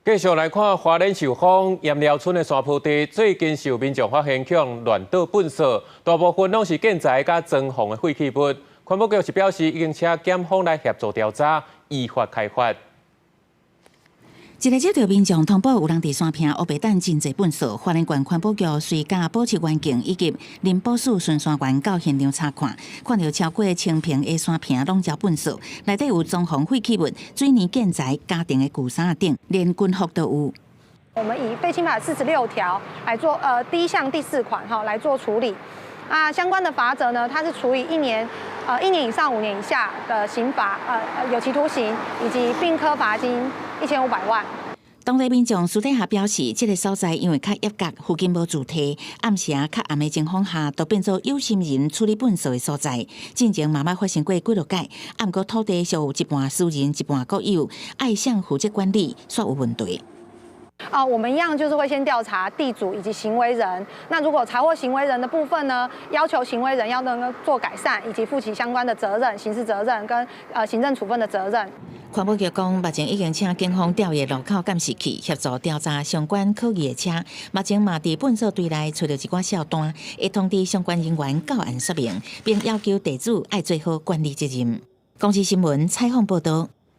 繼續來看花蓮壽豐鹽寮村的山坡地，最近受民眾發現予人亂倒糞埽，大部分攏是建材佮裝潢的廢棄物。環保局是表示，已經請檢方來協助調查，依法開罰。一个接著民眾通報有人佇山坪烏白擲真濟糞埽，花蓮縣環保局隨佮保持環境以及林保署巡山員到現場查看，看著超過千坪的山坪攏澆糞埽，內底有裝潢廢棄物、水泥建材、家庭的舊衫等，連軍服都有。我們以廢棄法46條來做，第一項第四款哈來做處理。啊，相關的罰則呢，它是處以一年以上5年以下的刑罰，有期徒刑以及併科罰金1500萬。當地民眾私底下表示，這个所在因為較狹窄，附近無住宅，暗時較暗的情況下，都變做有心人處理糞埽的所在。進前嘛捌發生過幾落擺，啊，毋過土地屬有一半私人，一半國有，愛誰負責管理，煞有問題。啊，我們一樣就是會先調查地主以及行為人。那如果查獲行為人的部分呢，要求行為人要能夠做改善，以及負起相關的責任、刑事責任跟行政處分的責任。環保局講，目前已經請警方調閱路口監視器協助調查相關可疑的車。目前嘛佇糞埽堆內揣著一寡數單，會通知相關人員到案說明，並要求地主愛做好管理責任。公視新聞採訪報導。